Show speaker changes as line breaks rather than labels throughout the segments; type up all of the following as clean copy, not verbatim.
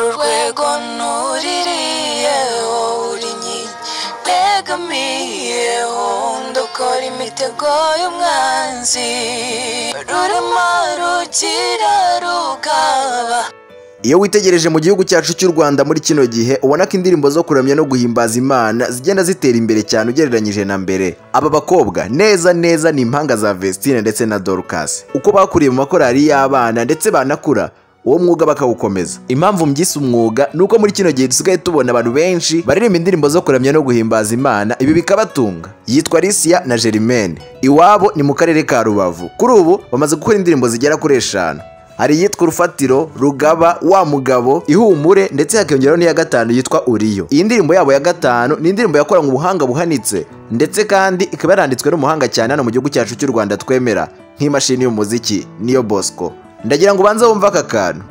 Uru rwego nuririyeho, uri inkingi negamiyeho, ndokora imitego y'umwanzi, rurema rugira rugaba.
Iyo witegereje mu gihugu cyacu cy'u Rwanda muri kino gihe, ubona ko indirimbo zo kuramya no guhimbaza Imana zigenda zitera imbere cyane ugereranyije na mbere. Aba bakobwa neza neza ni impanga za Vestine ndetse na Dorcas. Uko bakuriye mu makorali y'abana ndetse banakura, uwo mwuga bakawukomeza. Impamvu mbyise umwuga ni uko muri kino gihe dusigaye tubona abantu benshi baririmba indirimbo zo kuramya no guhimbaza Imana, ibi bikabatunga. Yitwa Alicia na Germaine. Iwabo ni mu karere ka Rubavu. Kuri ubu bamaze gukora indirimbo zigera kuri 5. Hari iyitwa Urufatiro, Rugaba, Wa Mugabo, Ihumure ndetse hakiyongeraho n'iya 5 yitwa Uriyo. Iyi ndirimbo yabo ya 5 ni indirimbo yakoranywe ubuhanga buhanitse ndetse kandi ikaba yaranditswe n'umuhanga cyane hano mu gihugu cyacu cy'u Rwanda twemera nk'imashini y'umuziki Niyo Bosco. Ndagira ngo ubanze wumve aka kantu.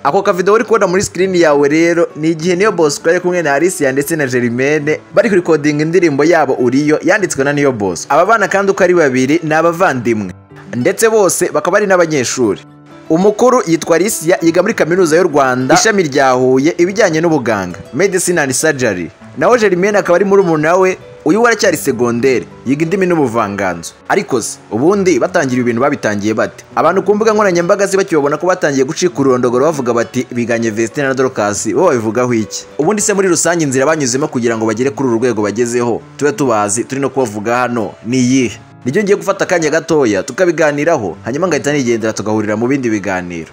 Ako kavideo uri kubona muri screen yawe rero ni igihe Niyo Bosco ari kumwe na Alicia ndetse na Germaine bari kurikodinga indirimbo yabo Uriyo yanditswe na Niyo Bosco. Aba bana kandi uko ari babiri ni abavandimwe ndetse bose bakaba ari n'abanyeshuri. Umukuru yitwa Alicia, yiga muri kaminuza y'u Rwanda ishami rya Huye ibijyanye n'ubuganga, Medicine and Surgery. Naho Germaine akaba ari murumuna we, uyu waracyari segondere, yiga indimi n'ubuvanganzo. Ariko se ubundi batangira ibintu babitangiye bate? Abantu ku mbuga nkoranyambaga se bakibabona ko batangiye gucika ururondogoro bavuga bati biganye Vestine na Dorcas, bo babivugaho iki? Ubundi se muri rusange inzira banyuzemo kugira ngo bagere kuri uru rwego bagezeho, tube tubazi turi no kubavuga hano ni iyihe? Nibyo ngiye gufata akanya gatoya tukabiganiraho, hanyuma ngahita nigendera tugahurira mu bindi biganiro.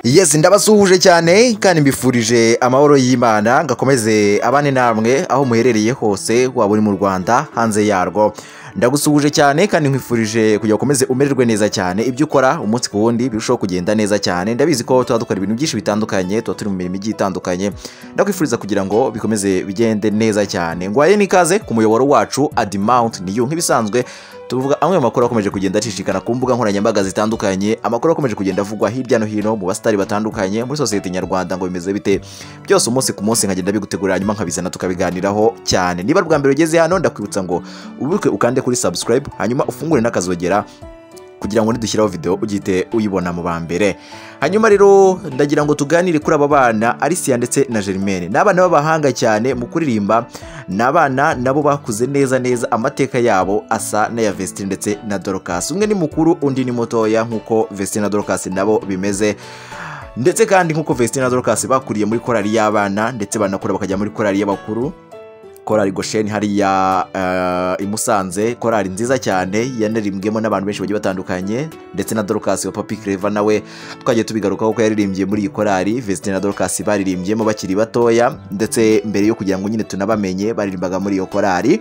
Yes, ndabasuhuje cyane kandi mbifurije amahoro y'Imana ngakomeze abane namwe aho muherereye hose, waba uri mu Rwanda hanze yarwo. Ndagusuhuje cyane kandi nkwifurije kugira ukomeze umererwe neza cyane, ibyo ukora umunsi ku wundi birushaho kugenda neza cyane. Ndabizi ko tuba dukora ibintu byinshi bitandukanye, tuba turi mu mirimo igiye itandukanye. Ndakwifuriza kugira ngo bikomeze bigende neza cyane. Ngwaye n'ikaze ku muyoboro wacu Admount New. Nk'ibisanzwe tuvuga amwe mu makuru akomeje kugenda acishikana ku mbuga nkoranyambaga zitandukanye, amakuru akomeje kugenda avugwa hirya no hino mu basitari batandukanye muri sosiyete nyarwanda ngo bimeze bite, byose umunsi ku munsi nkagenda bigutegurira hanyuma nkabizana tukabiganiraho cyane. Niba bwa mbere ugeze hano ndakwibutsa ngo ubuke ukande kuri subscribe hanyuma ufungure n'akazogera kugira ngo nidushyiraho video ugite uyibona mu ba mbere. Hanyuma rero ndagira ngo tuganire kuri aba bana Alicia ndetse na Germaine. Ni abana b'abahanga cyane mu kuririmba, ni abana nabo bakuze neza neza, amateka yabo asa n'aya Vestine ndetse na Dorcas. Umwe ni mukuru undi ni mutoya nk'uko Vestine na Dorcas nabo bimeze. Ndetse kandi nk'uko Vestine na Dorcas bakuriye muri korali y'abana ndetse banakura bakajya muri korali y'abakuru, korali Gosheni hariya i Musanze, korali nziza cyane yanaririmbwemo n'abantu benshi bagiye batandukanye, ndetse na Dorcas wa Papi Clever nawe twagiye tubigarukaho ko yaririmbye muri iyi korali. Vestine na Dorcas baririmbyemo bakiri batoya, ndetse mbere yo kugira ngo nyine tunabamenye baririmbaga muri iyo korali.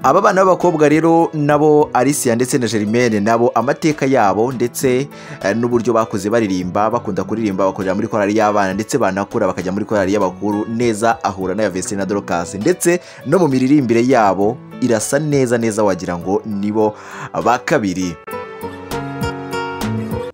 Aba bana b'abakobwa rero nabo Alicia ndetse na Germaine nabo amateka yabo ndetse n'uburyo bakuze baririmba, bakunda kuririmba bakorera muri korali y'abana ndetse banakura bakajya muri korali y'abakuru neza, ahura na Vestine na Dorcas, ndetse no mu miririmbire yabo irasa neza neza wagira ngo nibo ba kabiri.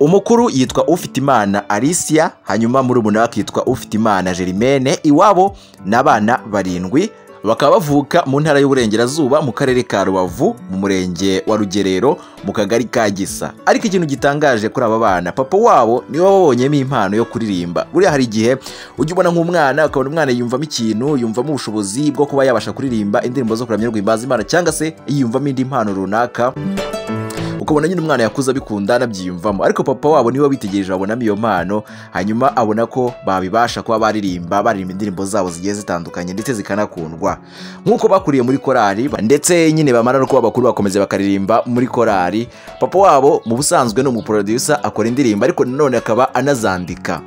Umukuru yitwa Ufitimana Alicia, hanyuma murumuna we akitwa Ufitimana Germaine. Iwabo n'abana 7, bakaba bavuka mu ntara y'Uburengerazuba mu karere ka Rubavu mu murenge wa Rugerero mu kagari ka Gisa. Ariko ikintu gitangaje kuri aba bana, papa wabo niwe wabonyemo impano yo kuririmba. Buriya hari igihe ujya ubona nk'umwana ukabona umwana yiyumvamo ikintu, yumvamo ubushobozi bwo kuba yabasha kuririmba indirimbo zo kuramya no guhimbaza Imana, cyangwa se yiyumvamo indi mpano runaka, ukabona nyine umwana yakuze abikunda anabyiyumvamo. Ariko papa wabo niwe witegereje abonamo iyo mpano, hanyuma abona ko babibasha kuba baririmba indirimbo zabo zigiye zitandukanye ndetse zikanakundwa. Nk'uko bakuriye muri korali ndetse nyine bamara no kuba bakuru bakomeza bakaririmba muri korali. Papa wabo mu busanzwe ni umuproducer, akora indirimbo ariko nanone akaba anazandika.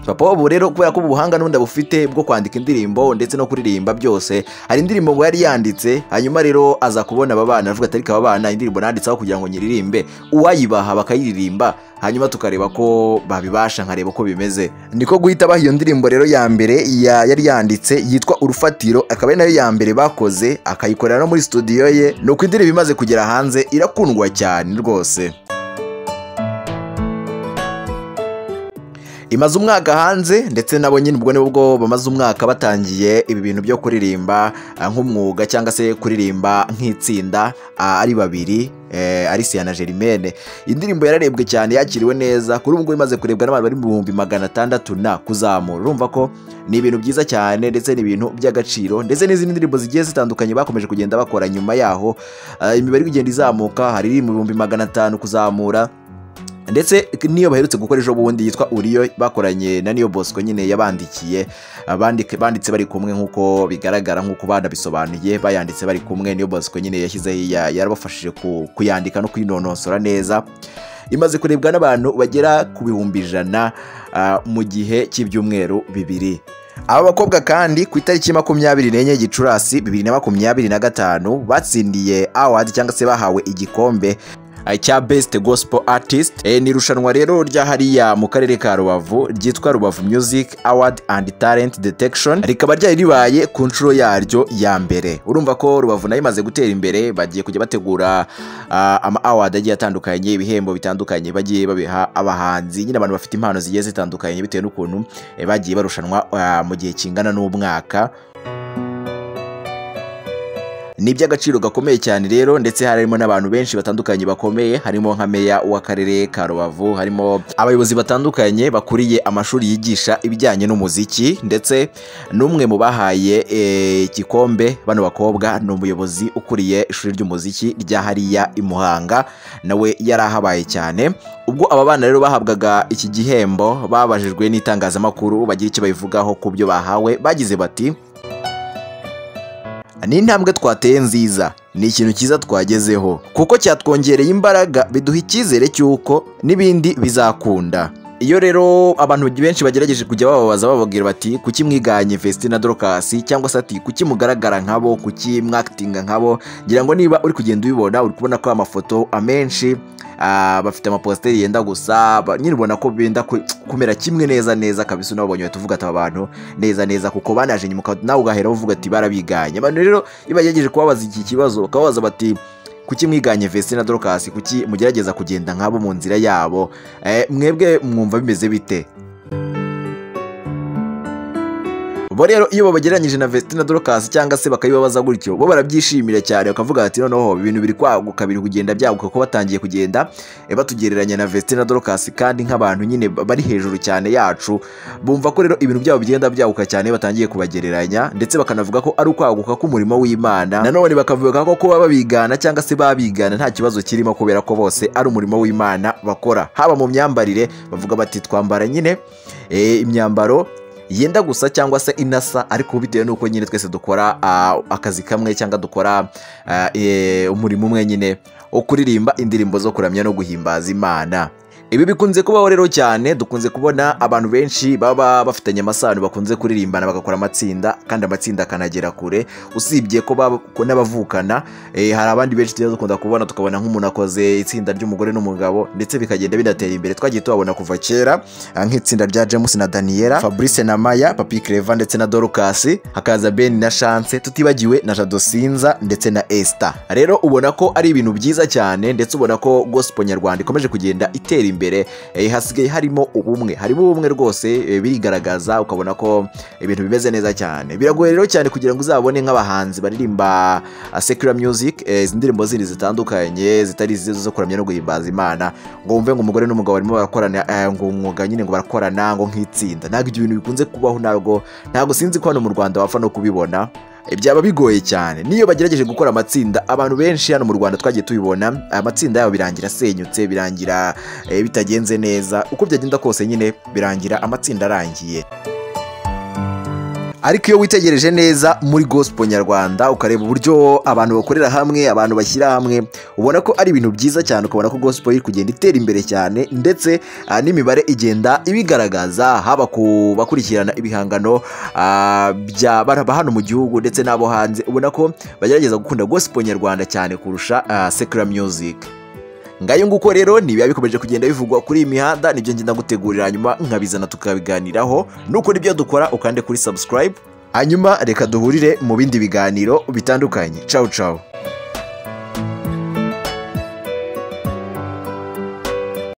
Papa wabo rero kubera ko ubuhanga n'ubundi bufite bwo kwandika indirimbo ndetse no kuririmba byose, hari indirimbo ngo yari yanditse, hanyuma rero aza kubona aba bana avuga ati ariko aba bana indirimbo nanditseho kugira ngo nyiririmbe, uwayibaha bakayiririmba hanyuma tukareba ko babibasha, nkareba ko bimeze. Niko guhita baha iyo ndirimbo rero ya mbere yari yanditse yitwa Urufatiro, akaba ari nayo ya mbere bakoze, akayikorera no muri studio ye. Nuko indirimbo imaze kugera hanze irakundwa cyane rwose. Imaze umwaka hanze, ndetse nabo nyine ubwo nibwo bamaze umwaka batangiye ibi bintu byo kuririmba nk'umwuga cyangwa se kuririmba nk'itsinda ari babiri, Alicia na Germaine. Indirimbo yararebwe cyane, yakiriwe neza, kuri ubu imaze kurebwa n'abantu bari mu 600,000 na kuzamura. Urumva ko ni ibintu byiza cyane ndetse ni ibintu by'agaciro, ndetse n'izindi ndirimbo zigiye zitandukanye bakomeje kugenda bakora nyuma yaho. Imibare igenda izamuka, hari iri mu 500,000 kuzamura, ndetse niyo baherutse gukora ejo bundi yitwa Uriyo bakoranye na Niyo Bosco nyine yabandikiye, banditse bari kumwe nkuko bigaragara, nkuko banabisobanuye, bayanditse bari kumwe. Niyo Bosco nyine yashyize yarabafashije kuyandika no kuyinonosora neza. Imaze kurebwa n'abantu bagera ku 100,000 mu gihe cy'ibyumweru 2. Aba bakobwa kandi ku itariki 24 Gicurasi 2025 batsindiye award cyangwa se bahawe igikombe cya Best Gospel Artist. Ni irushanwa rero rya hariya mu karere ka Rubavu ryitwa Rubavu Music Award and Talent Detection, rikaba ryari ribaye ku nshuro yaryo ya mbere. Urumva ko Rubavu nayo imaze gutera imbere, bagiye kujya bategura ama award agiye atandukanye, ibihembo bitandukanye bagiye babiha abahanzi nyine, abantu bafite impano zigiye zitandukanye bitewe n'ukuntu bagiye barushanwa mu gihe kingana n'umwaka. Ni iby'agaciro gakomeye cyane rero, ndetse harimo n'abantu benshi batandukanye bakomeye, harimo nka meya w'akarere ka Rubavu, harimo abayobozi batandukanye bakuriye amashuri yigisha ibijyanye n'umuziki, ndetse n'umwe mu bahaye igikombe bano bakobwa ni umuyobozi ukuriye ishuri ry'umuziki rya hariya i Muhanga, nawe yarahabaye cyane. Ubwo aba bana rero bahabwaga iki gihembo babajijwe n'itangazamakuru bagira icyo babivugaho ku byo bahawe, bagize bati: ni intambwe twateye nziza, ni ikintu cyiza twagezeho kuko cyatwongereye imbaraga, biduha icyizere cy'uko n'ibindi bizakunda. Iyo rero abantu benshi bagerageje kujya bababaza bababwira bati kuki mwiganye Vestine na Dorcas, cyangwa se ati kuki mugaragara nkabo, kuki mwactinga nkabo, ngira ngo niba uri kugenda ubibona uri kubona ko amafoto amenshi bafite amaposteri yenda gusa, nyine ubona ko benda kumera kimwe neza neza kabisa, unabonye tuvuga ati abantu neza neza kuko banaje nyuma, nawe ugahera uvuga ati barabiganye. Abantu rero iyo bagerageje kubabaza iki kibazo bakababaza bati kuki mwiganye Vestine na Dorcas, kuki mugerageza kugenda nkabo mu nzira yabo, mwebwe mwumva bimeze bite? Bo rero iyo babagereranyije na Vestine na Dorcas cyangwa se bakabibabaza gutyo, bo barabyishimira cyane bakavuga ati noneho ibintu biri kwaguka, biri kugenda byaguka, ko batangiye kugenda batugereranya na Vestine na Dorcas kandi nk'abantu nyine bari hejuru cyane yacu. Bumva ko rero ibintu byabo bigenda byaguka cyane batangiye kubagereranya, ndetse bakanavuga ko ari ukwaguka k'umurimo w'Imana. Nanone bakavuga ko kuba babigana cyangwa se babigana nta kibazo kirimo kubera ko bose ari umurimo w'Imana bakora, haba mu myambarire bavuga bati twambara nyine imyambaro yenda gusa cyangwa se inasa, ariko bitewe nuko nyine twese dukora akazi kamwe cyangwa dukora umurimo umwe nyine wo kuririmba indirimbo zo kuramya no guhimbaza Imana. Ibi bikunze kubaho rero cyane, dukunze kubona abantu benshi baba bafitanye amasano bakunze kuririmbana bagakora amatsinda, kandi amatsinda akanagera kure, usibye ko n'abavukana. Hari abandi benshi tujya dukunda kubona, tukabona nk'umuntu akoze itsinda ry'umugore n'umugabo, ndetse bikagenda binatera imbere. Twagiye tubabona kuva kera nk'itsinda rya James na Daniela, Fabrice na Maya, Papi Clever ndetse na Dorcas, hakaza Ben na Chance, tutibagiwe na Jado Sinza ndetse na Esther. Rero ubona ko ari ibintu byiza cyane, ndetse ubona ko gospel nyarwanda ikomeje kugenda itera imbere. Hasigaye harimo ubumwe, harimo ubumwe rwose, birigaragaza, ukabona ko ibintu bimeze neza cyane. Biragoye rero cyane kugira ngo uzabone nk'abahanzi baririmba secular music, izi ndirimbo zindi zitandukanye zitari izo zo kuramya no guhimbaza Imana, ngo wumve ngo umugore n'umugabo barimo barakorana, ngo umwuga nyine ngo barakorana ngo nk'itsinda. Ntabwo ibyo bintu bikunze kubaho, ntabwo sinzi ko hano mu Rwanda wapfa no kubibona, byaba bigoye cyane. Niyo bagerageje gukora amatsinda, abantu benshi hano mu Rwanda twagiye tubibona, amatsinda yabo birangira asenyutse, birangira bitagenze neza, uko byagenda kose nyine birangira amatsinda arangiye. Ariko iyo witegereje neza muri gospel nyarwanda, ukareba uburyo abantu bakorera hamwe, abantu bashyira hamwe, ubona ko ari ibintu byiza cyane, ukabona ko gospel iri kugenda itera imbere cyane, ndetse n'imibare igenda ibigaragaza, haba ku bakurikirana ibihangano bya baraba hano mu gihugu ndetse n'abo hanze, ubona ko bagerageza gukunda gospel nyarwanda cyane kurusha secular music. Ngayo nguko rero nibiba bikomeje kugenda bivugwa kuri iyi mihanda, nibyo ngenda gutegurira hanyuma nkabizana tukabiganiraho. Nuko nibyo dukora, ukande kuri subscribe, hanyuma reka duhurire mu bindi biganiro bitandukanye. Ciao ciao.